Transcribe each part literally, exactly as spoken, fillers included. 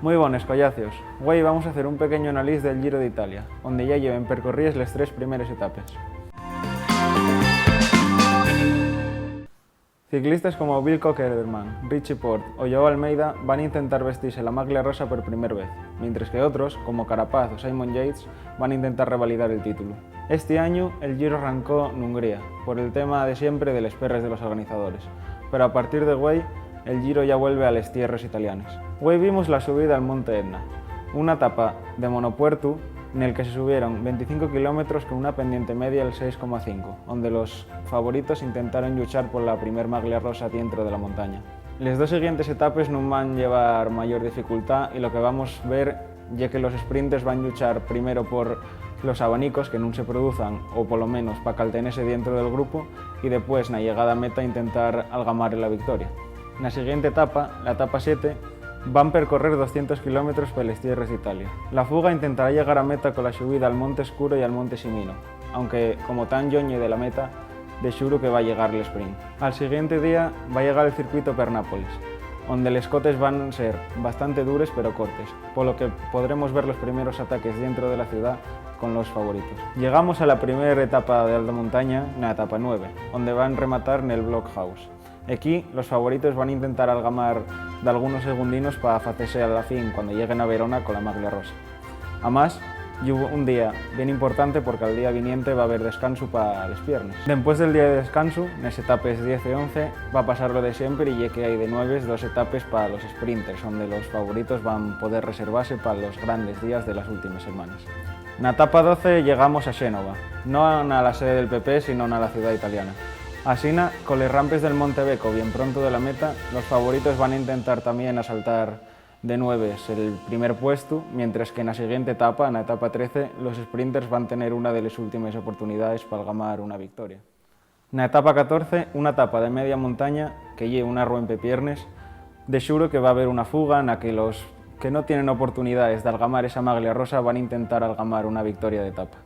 Mui bones, collacios. Güei vamos a hacer un pequeño analís del Giro d'Italia, onde yá lleven percorríes les tres primeres etapes. Ciclistes como Wilco Kelderman, Richie Porte o Joao Almeida van intentar vestise la maglia rosa per primer vez, mientres que otros, como Carapaz o Simon Yates, van intentar revalidar el títulu. Esti añu, el Giro arrancó n'Hungría, por el tema de siempre de les perres de los organizadores, pero a partir de güei, el Giro yá vuelve a les tierres italianes. Güei vimos la subida al Monte Etna, una etapa de monopuertu nel que se subieron venticinco kilómetros con una pendiente media del seis coma cinco, onde los favoritos intentaron lluchar pola primer maglia rosa dientro de la montaña. Les dos siguientes etapes nun van llevar mayor dificultá y lo que vamos ver ye que los sprinters van lluchar primero por los abanicos que nun se produzan o polo menos pa caltenese dientro del grupo y depués na llegada a meta intentar algamar la victoria. Na siguiente etapa, la etapa siete, van percorrer doscientos kilómetros peles tierres d'Italia. La fuga intentará llegar a meta cola subida al Monte Escuro y al Monte Simino, aunque, como tán lloñe de la meta, de xuru que va llegar l'esprint. Al siguiente día va llegar el circuito per Nápoles, onde les cotes van ser bastante dures pero cortes, polo que podremos ver los primeros ataques dientro de la ciudá con los favoritos. Llegamos a la primera etapa de alta montaña, na etapa nueve, onde van rematar nel Blockhaus. Equí, los favoritos van intentar algamar dalgunos segundinos pa facese a la fin cuando lleguen a Verona cola maglia rosa. Amás, ye un día bien importante porque al día viniente va haber descansu pa les piernes. Dempués del día de descansu, nes etapes diez y once, va pasar lo de siempre y ye que hai de nueves dos etapes pa los sprinters, onde los favoritos van poder reservase pa los grandes días de las últimes semanes. Na etapa doce llegamos a Xénova, no na la sede del P P, sino na la ciudá italiana. Asina, coles rampes del Monte Beco bien pronto de la meta, los favoritos van intentar tamién asaltar de nueves el primer puestu, mientres que na siguiente etapa, na etapa trece, los sprinters van tener una de les últimes oportunidaes p'algamar una victoria. Na etapa catorce, una etapa de media montaña, que ye una ruempe piernes, de xuru que va haber una fuga na que los que no tienen oportunidaes d'algamar esa maglia rosa van intentar algamar una victoria d'etapa.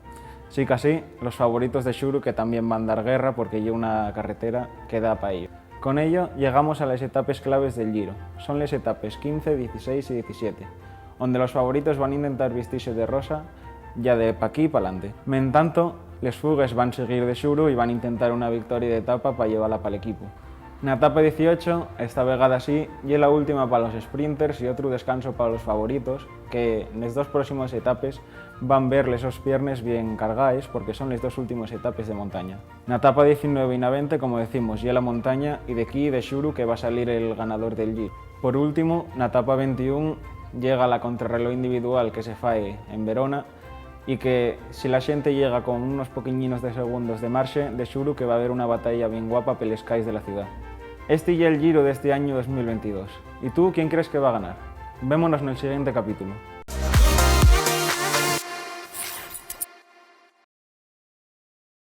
Sicasí, los favoritos de xuru que tamién van dar guerra porque ye una carretera que da pa ello. Con ello, llegamos a les etapes claves del Giro. Son les etapes quince, dieciséis y diecisiete, onde los favoritos van intentar vistise de rosa ya de paquí p'alante. Mentanto, les fugues van siguir de xuru y van intentar una victoria d'etapa pa llevala pal equipu. Na etapa dieciocho, esta vegada sí, ye la última pa los sprinters y otru descanso pa los favoritos, que nes dos próximes etapes van ver les sos piernes bien cargaes porque son les dos últimes etapes de montaña. Na etapa diecinueve y na venti, como decimos, ye la montaña y d'equí de xuru que va salir el ganador del Giro. Por últimu, na etapa ventiún llega la contrarreloj individual que se fai en Verona y que, si la xente llega con unos poquiñinos de segundos de marxe, de xuru que va haber una batalla bien guapa peles cais de la ciudá. Esti ye'l Giro d'esti añu dos mil ventidós. ¿Y tú quién crees que va ganar? Vémonos nel siguiente capítulo.